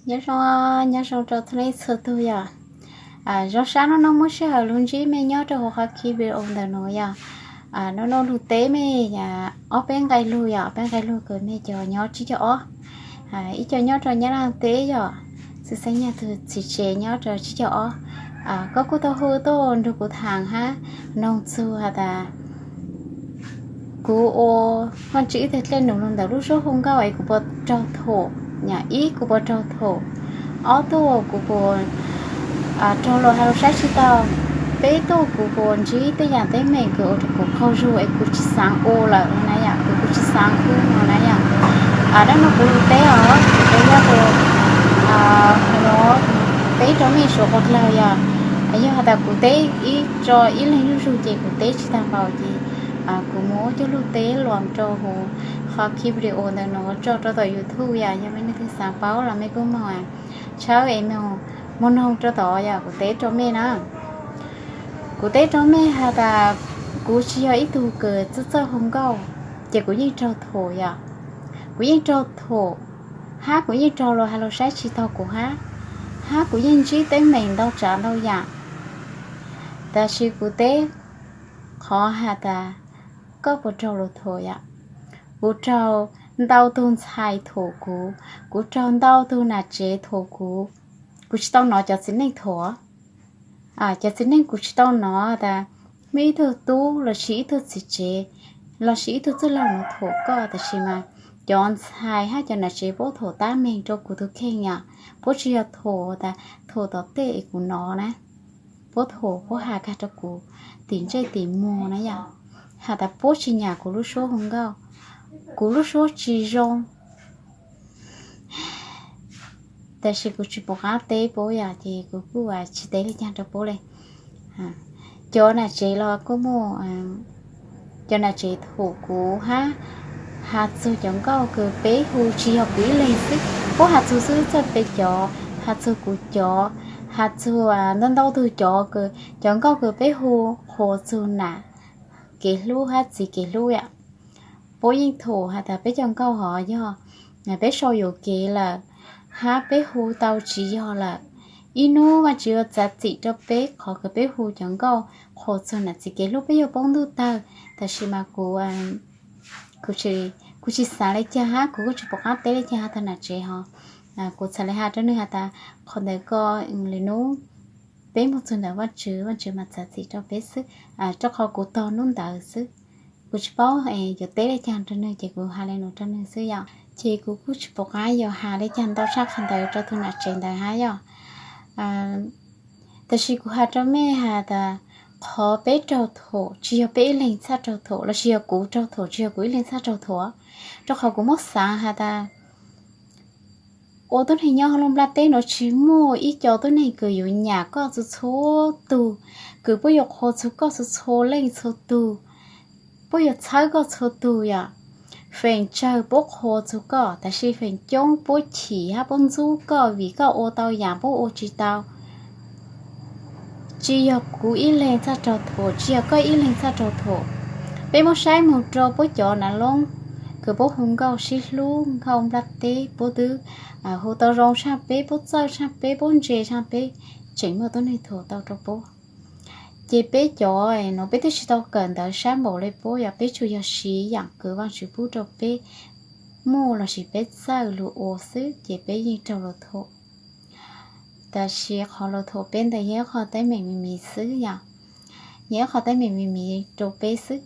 Nyob zoo, nyob zoo rau txhua leej txhua tug yom. Zoo sab hnub no muaj sij hawm lug ntsib mej nyob rau huv qhov ki video ntawm nuav yom. Hnub no lug teb mej ob peb nqe lug yom, ob peb nqe lug kws mej cov nyob tsib caug ob, ib co nyob rau Nyab Laaj teb yom, xwb xeeb nyag tug txiv tsev nyob rau tsib caug ob. Koj kuj tau hu tuaj nrug kuv thaam hab noog txug has tas kuv ua Vaajtswv ib tug dlej num lug ntawm lub suab hu nkauj es kuv puas raug thum. Yog ib, kuv puas raug thum. Ob tuaj, kuv puas raug luas has luas saib tsi tau. Peb tuaj, kuv puas ntsib tej yaam teeb meem kws ua rau kuv qaug zug es kuv tsi xaav ua lawm na yom, kuv tsi xaav ua no na yom. Dab nuav kuv lug teb os, kuv teb yog tus, peb rau mej suav quas dlawg yom. Yog has tas kuv teb ib, tso ib leeg zuj zug ces kuv teb tsi taag npaum ces kuv muab coj lug teb luas rau huv qhov ki video ntawm nuav tso rau tom YouTube yom. Yog mej leej twg xaav paub los mej kuj moog tshawb es moog noog rau tod yom, kuv teb rau mej na. Kuv teb rau mej has tas kuv tsi yog ib tug kws txawj txawj hu nkauj, ces kuv yeej raug thum yom. Kuv yeej raug thum, hab kuv yeej raug luas has luas saib tsi taug kuv hab, hab kuv yeej ntsib teeb meem ntau tsav ntau yaam. Tab sis kuv teb qhov has tas koj puas raug luas thum yom. Kuv raug ntau tug ntxhais thum kuv, kuv raug ntau tug nam tsev thum kuv. Kuv tsi tau nov cov txiv neej thum. Cov txiv neej kuv tsi tau nov tas muaj ib tug tub lossis ib tug txiv tsev lossis ib tug txwj laug nuav thum koj, tab sis mas cov ntxhais hab cov nam tsev puab thum tab meeg rau kuv tug kheej yom. Puab tsi yog thum tas thum tom tej es kuv nov na, puab thum puab has kag rau kuv tim ntsej tim muag na yom, has tas puab tsi nyam kuv lub suab hu nkauj, kuv lub suab tsi zoo. Tab sis kuv tsi pum qab teb puab yom, ces kuv kuj tsi teb le caag rau puab le. Cov nam tsev los kuj muaj, cov nam tsev thum kuv hab has txug cov nkauj kws peb hu tsi yog kuv ib leeg xwb, puab has txug xwb txawj peb cov, has txug kuv cov, has txug ntau ntau tug cov, cov nkauj kws peb hu qhuas txug nam kev hlub hab txiv kev hlub yom. Puab yeej thum has tas peb cov nkauj hov yog peb sau yuam kev lawm, hab peb hu tau tsi yog lawm. Ib nub Vaajtswv yuav txav txim rau peb qhov kws peb hu cov nkauj qhuas txug nam txiv kev hlub peb yuav poob ntuj tawg. Tab sis mas kuv, kuv tsi xaav le caag hab kuv kuj tsi pum qab teb le caag has tau nam tsev hov. Kuv txhad le has rau nwg has tas qhov ntawd ko, le nub peb moog txug ntawm Vaajtswv, Vaajtswv mas txav txim rau peb xwb, rau qhov kuv tog nub ntawd xwb. Kuv tsi paub yuav teb le caag rau nwg ces kuv has le nuav rau nwg xwb yom. Ces kuv kuj tsi pum qab yuav has le caag ntau tshaj qhov ntawd rau tug nam tsev ntawd hab yom. Tab sis kuv has rau mej has tas qhov peb raug thum tsi yog peb ib leeg txhaj raug thum, lossis yog kuv raug thum tsi yog kuv ib leeg txhaj raug thum. Rau qhov kuv muab xaav has tas ua tuab neeg nyob hauv lub nplaj teb nuav tsi muaj ib co tuab neeg kws yuav nyam koj txhua txhua tug, kws puab yuav qhuas txug koj txhua txhua leej txhua tug, puab yuav txhawb koj txhua tug yom. Feem tsawg puab qhuas txug koj, tab sis feem coob puab chim hab puab ntxub koj vim koj ua tau yaam puab ua tsi tau. Tsi yog kuv ib leeg txhaj raug thum, tsi yog koj ib leeg txhaj raug thum. Peb muab saib moog rau puab cov nav loob kws puab hu nkauj sib hlub nkauj nplaj teb, puab twb hu tau zoo tshaaj peb, puab txawj tshaaj peb, puab ntse tshaaj peb, tseem muaj tuab neeg thum tau rau puab. Ces peb cov nuav peb twb tsi tau kawm ntawv sab npaum le puab yom, peb tsuas yog siv yaam kws Vaajtswv pub rau peb muaj lossis peb txawj lug ua xwb ces peb yeej raug luas thum. Tab sis qhov luas thum peb ntawd yog ib qho teeb meem me miv xwb yom, yog ib qho teeb meem me miv rau peb xwb.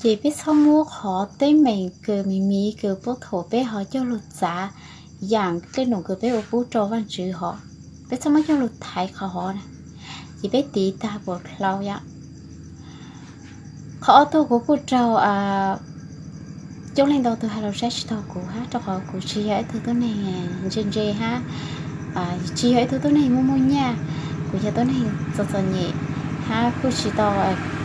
Ces peb txhob muab qhov teeb meem kws me miv kws puab thum peb hov coj lug txav yaam dlej num kws peb ua pub rau Vaajtswv hov, peb txhob muab coj lug thaiv qhov hov na, ces peb tiv tag puas dlhau yom. Qhov ob tuaj kuv kuj raug coob leej ntau tug has lus saib tsis taug kuv hab, rau qhov kuv tsis yog ib tug tuab neeg ntse ntse hab, tsis yog ib tug tuab neeg muaj muaj nyaj, kuv yog tuab neeg txom txom nyem hab kuj tsis tau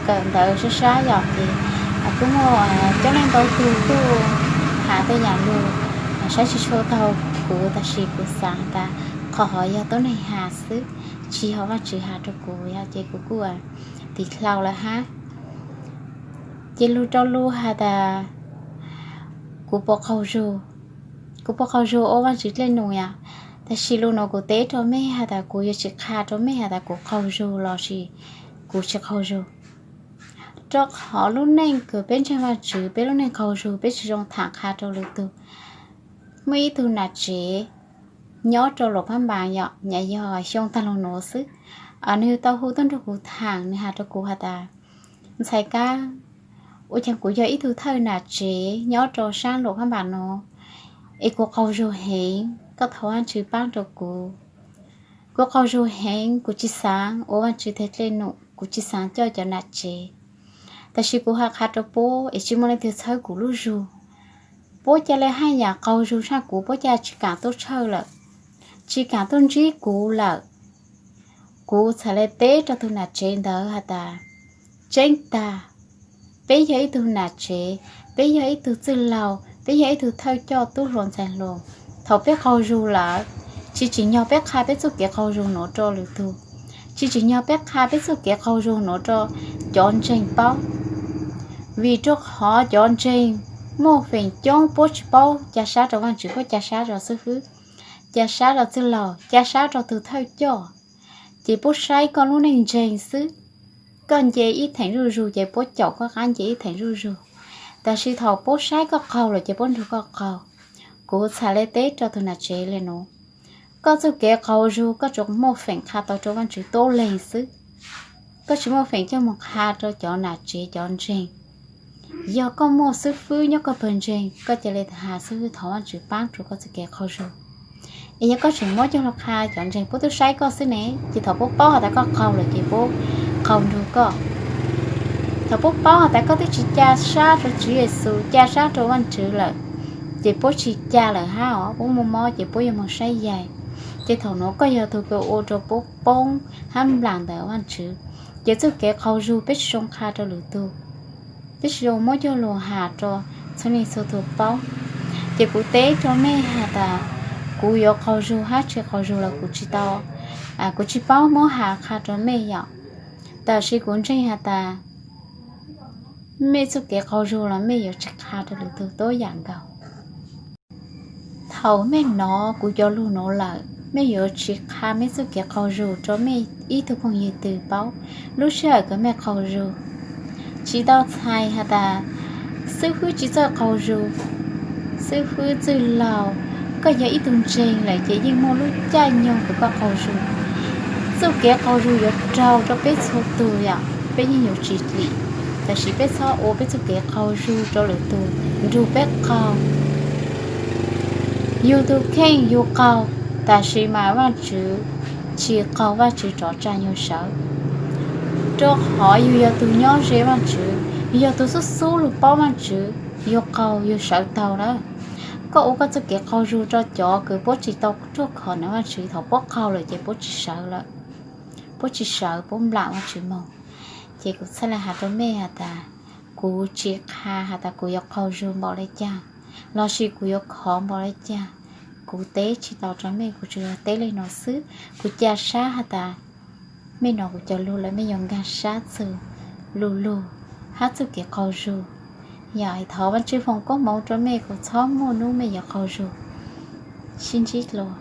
kawm ntawv sab sab yom, ces kuj muaj coob leej ntau tug kuj has tej yaam lug saib tsis tshua taug kuv, tab sis kuv xaav tas qhov hov yog tuab neeg has xwb, tsis yog Vaajtswv has rau kuv yom, ces kuv kuj tiv dlhau lawm hab. Ces lug rau lug has tas kuv puas qaug zug, Kuv puas qaug zug ua Vajtswv dej num yom? Tab sis lus nuav kuv teb rau mej has tas kuv yuav tsis qha rau mej has tas kuv qaug zug los sis kuv tsis qaug zug. Rau qhov lub neej kws peb ntseeg Vajtswv, peb lub neej qaug zug, peb tsis zoo tham qha rau lwm tug. Muaj ib tug nam tsev nyob rau Luam Phab Npas yom, nyam yog xyoo taag lug nuav xwb, nwg tau hu tuaj nrug kuv tham, nwg has rau kuv has tas, ntxhais Kab, ua caag kuv yog ib tug thawj nam tsev nyob rau saab Luam Phab Npas nuav, es kuv qaug zug heev, koj thov Vajtswv paab rau kuv. Kuv qaug zug heev, kuv tsis xaav ua Vajtswv teg dej num, kuv tsis xaav coj cov nam tsev. Tab sis kuv has qha rau puab es tsis muaj leej twg txhawb kuv lub zug. Puab ca le haj yam qaug zug tshaaj kuv, puab ca tsis kaam tuaj tshawj lawm, tsis kaam tuaj ntsib kuv lawm. Kuv txhad le teb rau tug nam tsev ntawd has tas, tseeb tag, peb yog ib tug nam tsev, peb yog ib tug txwj laug, peb yog ib tug thawj coj tub hluas ntxhais hluas, thaum peb qaug zug lawm, tsis tsim nyog peb qha peb txuj kev qaug zug nuav rau lwm tug, tsis tsim nyog peb qha peb txuj kev qaug zug nuav rau cov ntseeg paub. Vim rau qhov cov ntseeg muaj feem coob puab tsis paub ca sab rau Vajtswv, puab ca sab rau xib hwb, ca sab rau txwj laug, ca sab rau tug thawj coj, ces puab saib koj lub neej ntseeg xwb. Koj nce ib theem zuj zug ces puab caum koj qab nce ib theem zuj zug. Tab sis thaum puab saib koj qaug lawm ces puab nrug koj qaug. Kuv txhad le teb rau tug nam tsev le nuav, koj txuj kev qaug zug koj tsuas muaj feem qha tau rau Vajtswv tuab leeg xwb. Koj tsis muaj feem coj moog qha rau cov nam tsev cov ntseeg. Yog koj muaj xib hwb nyob koj pawg ntseeg, koj ca le has xib hwb thov Vajtswv paab rua koj txuj kev qaug zug. Es yog koj tseem muab coj lug qha cov ntseeg puab tub saib koj xwb ne, ces thaum puab paub has tas koj qaug lawm ces puab qaug nrug koj. Thaum puab paub has tas koj twb tsis ca sab rau Tswv Yexus, ca sab rau Vajtswv lawm, ces puab tsis ca lawm hab os, puab muaj mob ces puab yuav moog saib yaig. Ces thaum nuav koj yog tug kws ua rau puab poob hab nplam ntawm Vajtswv. Ces txuj kev qaug zug peb tsis zoo qha rau lwm tug, peb tsis zoo muab coj lug has rua txhua leej txhua tug paub. Ces kuv teb rau mej has tas, kuv yuav qaug zug hab tsis qaug zug los kuv tsis tau, kuv tsis paub muab has qha rua mej yom. Tab sis kuv ntseeg has tas, mej txuj kev qaug zug los mej yuav tsis qha rua lwm tug tuab yam nkaus. Thaum mej nov kuv cov lug nuav lawm, mej yuav tsis qha mej txuj kev qaug zug rua mej ib tug phooj ywg twg paub lub sij hawm kws mej qaug zug. Tsis tau txhais has tas xib hwb tsis txawj qaug zug, xib hwb txwj laug, koj yog ib tug ntseeg lawm ces yeej muaj lub caij nyoog kws koj qaug zug. Txuj kev qaug zug yuav raug rua peb txhua tug yom, peb yeej yuav tsis dim, tab sis peb txhob ua peb txuj kev qaug zug rua lwm tug nrug peb qaug. Yug tug kheej yug qaug, tab sis mas Vajtswv tsis qaug, Vajtswv rov tsa yug sawv. Rua qhov yug yog tug nyob ze Vajtswv, yug yog tug xub xub lug paub Vajtswv, yug qaug yug sawv taug lawm. Koj ua koj txuj kev qaug zug rua cov kws puab tsis tau ruaj khov ntawm Vajtswv, thaum puab qaug lawm ces puab tsis sawv lawm, puab tsis sawv, puab nplam Vajtswv moog. Ces kuv txhad le has rua mej has tas, kuv tsis qha has tas kuv yuav qaug zug npaum le caag, lossis kuv yuav khov npaum le caag. Kuv teb tsis tau rua mej, kuv tsuas yog teb le nuav xwb. Kuv ca sab has tas, mej nov kuv cov lug lawm mej yuav nkaag sab txug lug lug hab txuj kev qaug zug. Yog thov Vajtswv foom koob moov rua mej kuas txhob muaj nub mej yuav qaug zug. Sib ntsib dlua.